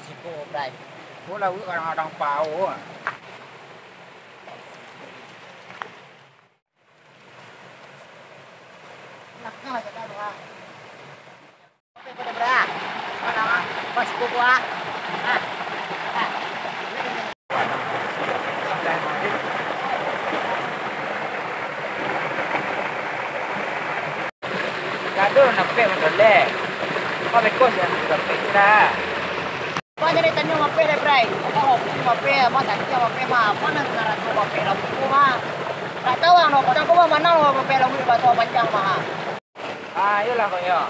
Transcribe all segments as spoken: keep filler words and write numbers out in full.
Siko, Bray. Ko lauak kadang-kadang pao. Lakang lah, cakap tu, ah. Apa yang kau dah berah? Mana, ah? Pas siko ko, ah. Ah. Ah. Gado nan dapek mandoleh. Kau beko siang tu dapek tu dah. Kau jadi tanyo mapeh deh, Bray. Kau kopi mapeh, mah tadi mapeh, mah. Apa nan karajo mapeh lah buku, mah? Tak tahu ang, no. Kau tak tahu mah, mana mapeh lah buku, batu panjang, mah. Ah, iyolah kau yo.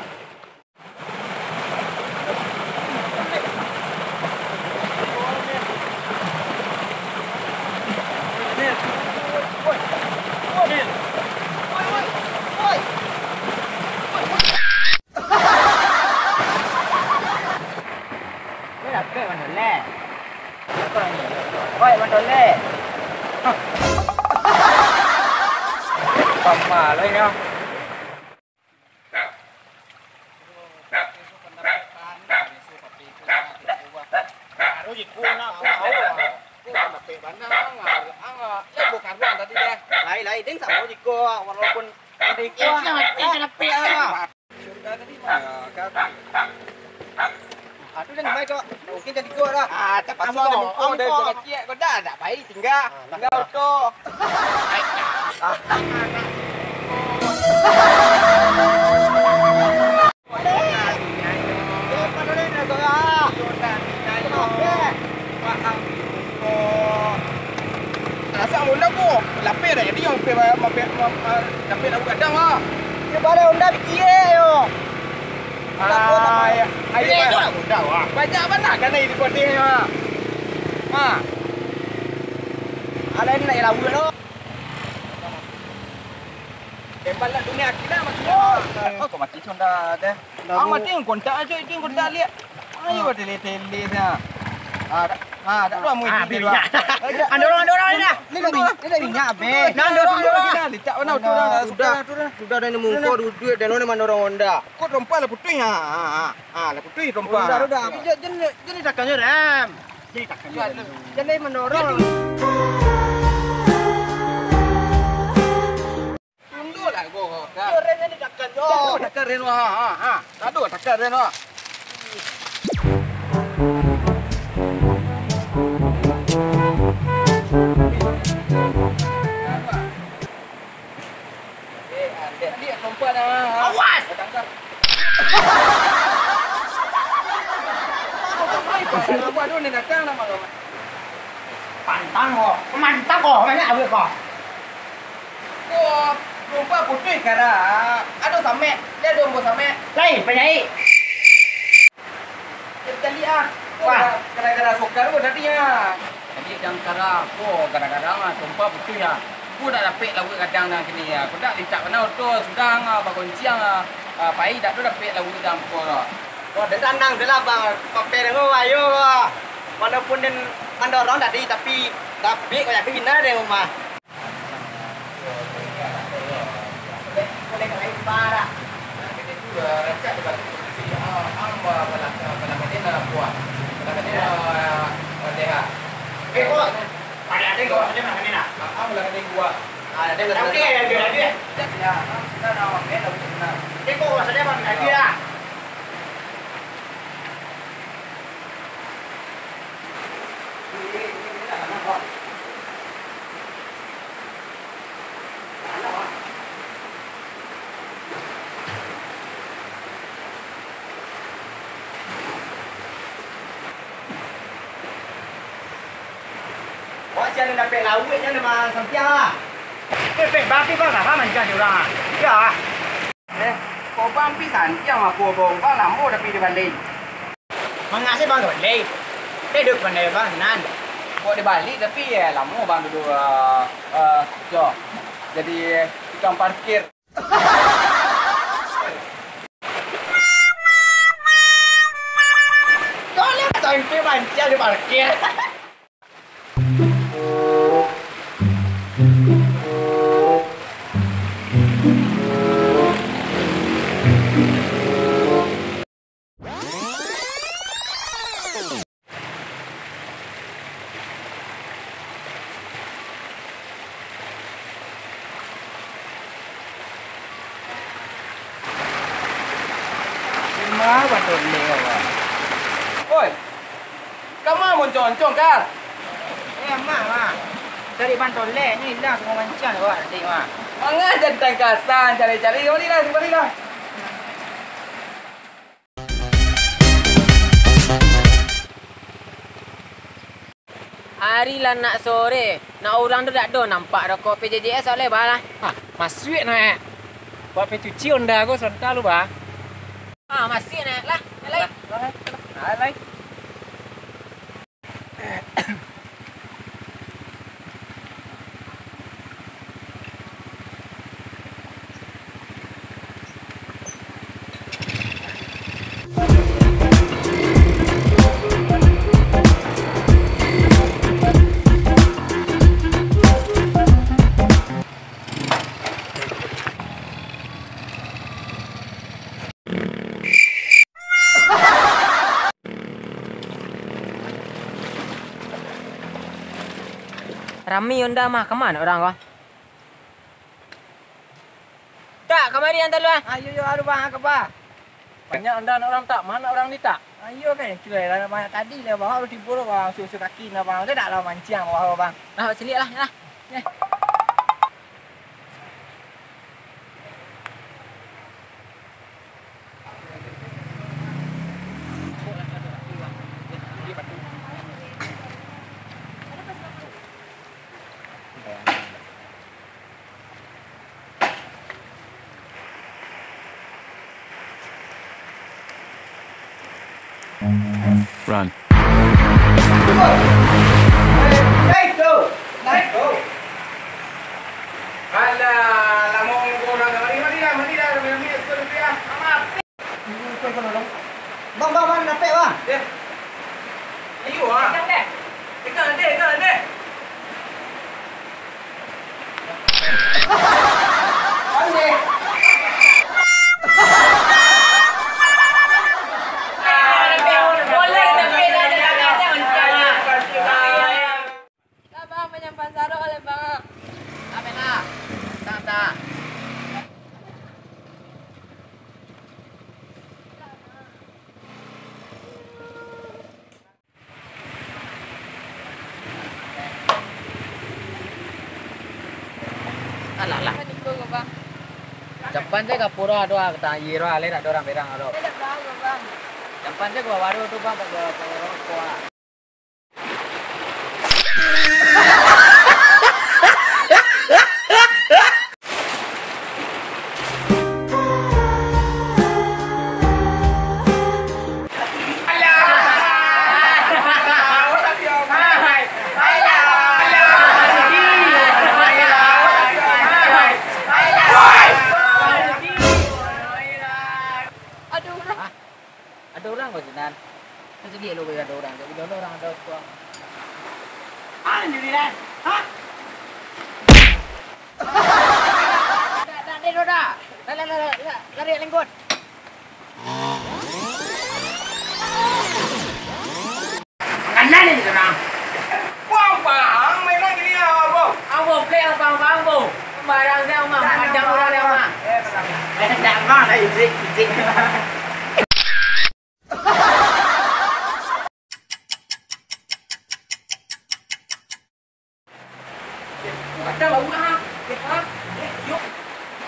Oi, mandoleh. Oi, mandoleh. Pamalu nyo. Baru jiku nak tahu. Ko kan dapek bana, angah, angah. Yo, bukan bang tadi deh. Lai, lai, ding samo jiku, walaupun ada jiku. Eh, ah. Surga tadi mah, ya, kan? Aduh, dah, baik kok. Mungkin jadi gua dah. Ah, tak pasal. Ambo, ambo, ambo, ambo. Dah kecil, kau dah, dah baik, tinggal. Ah, tinggal nah. Auto. Asak mula ko, lapeh dah jadi yang lapeh, lapeh, lapeh, lapeh lauk gadang ah. Yo, bala Honda pikia yo. Ah, ya. Ayo, banyak bana kan di kota ni, ha. Ha. Alah, ni nak lauk lo. Tembak lah dunia akhirat, maksudnya. Oh, kau mati Honda deh. Ang mati kontak aja, itu kontak lihat. Ayo, tele-tele dah. Ah, tak, ah, tak ada amu itu. Andorang, andorang ni dah. Ni dah minyak, ni dah minyak habis. Nah, andorang, andorang. Litak mana tu dah. Sudah, sudah dah nemu kau duit dan mana mandorong Honda. Kau rompa lah putus, ha, ha, ha. Ha, lah putus rompa. Honda dah. Jadi, jadi, jadi takkannya rem. Jadi takkannya rem. Jadi mandorong. Tunduklah ko, kan. Yo, rem ni takkan jo. Takkan rem, ha, ha, ha. Aduh, takkan rem, ha. Awas! Aduh, ni datang nama lo. Pantang ko, pamantang ko, banyak awet ko. Ko, lomba putuih kara. Ado samek, dia ado ambo samek. Lai, panyaik. Jadi tali ah. Ko gara-gara sokar ko tadi ah. Jadi jang kara ko gara-gara ah, lomba putuih ah. Ko dak dapek lauik gadang nan kini ah. Ko dak lincak bana oto sudah ah, bagonciang ah. Ah, pai dak tu dapek lauik gadang ko. Ko dak tanang tu lah bang. Pape dengo ayo ko. Walaupun den mandorong tadi, tapi dapek ko yakin bina deh rumah. Wak, jan dapek lauik, jan dapek sampiang lah. Dapek babi bang, apa mancah di urang ah? Iyo ah. Eh, kok bang pi santiang apo bang? Bang lamo tapi di balai. Mangase bang di balai. Tedok pandai bang nan. Kok di balai tapi ya lamo bang duduk eh, eh, jo. Jadi tukang parkir. Tolong sampai mancing di parkir. Ah, bantolek awak. Oi, kama moncong-moncong, Kal? Eh, amak, Mak. Cari bantolek, nyo ilang samo mancang awak tadi, Mak. Manga jadi tangkasan, cari-cari. Balilah, balilah. Ari lah nak sore, nak urang tu dak do nampak doh ko. P J J S oleh, Bah, lah. Ah, masuak nak, eh. Buat pe cuci Honda ko, sonta lu, Bah. Ah, masuak nak, lah. Lai. Lah, lai. Lah, lai. Rami Honda mah, kama urang ko? Tak, kamari ang talu ah. Ayo, yo, aduh, Bang, ka, Bang. Banyak Honda anak urang, tak? Mano urang ni, tak? Ayo, kan, kiro lah banyak tadi lah, Bang. Aduh, tibo lah, Bang. Susu kaki lah, Bang. Udah dak lah mancing, Bang. Nah, sini lah, lah. Eh. Run. Alah, lamo urang. Mari, mari lah, mari lah, mari, mari, mari, mari, mari. Bang, bang, bang, dapek, Bang. Ya. Ayo, ah. Pegang deh, pegang deh. Lah, Bang, manyampan sarok lah, Bang. Amin lah. Tah, tah. Alah, alah. Apa niko ko, Bang? Jampan se ka pura tu ah, ka tangan aia tu ah, alai dak ado urang berang tu. Dak, Bang, ko, Bang. Jampan se ka baru tu, Bang, ka, ka, ka rokok ah. Aduh, Bang. Ado urang ko sinan? Masih dialog ado urang, jadi ado urang ado suko. Ah, ni Ran. Hah? Dak, dak, dak, dak. Lah, lah, lah, lah, lah, lari lengkot. Makanan ni urang. Buang pahang, main lagi ni, abang. Abang, play abang, abang, abang. Sembarang dah, Mang. Macam orang dah, Mang. Eh, tenang. Eh, tenang, Mang. Dah izin, izin. Kadang lah urang. Eh, ha? Eh, yuk.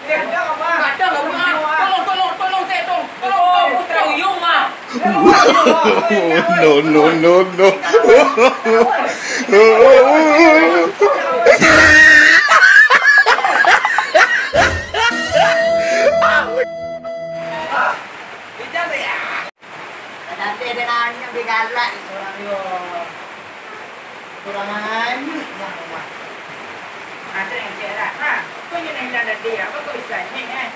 Eh, kadang lah urang. Tolong, tolong, tolong, saya tolong. Tolong, tolong, putra. Uyung, ah. No, no, no, no. Tadi ada nanya, dia galak surang yo. Kurang aja, ya Allah. Ada yang cakap, ha? Kau ni nang bilang tadi, apa kau bisa ni, eh?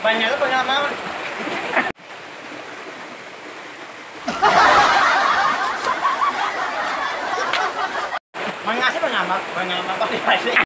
Banyak tu pengalaman. Banyak sih pengalaman, pengalaman pasti pasti.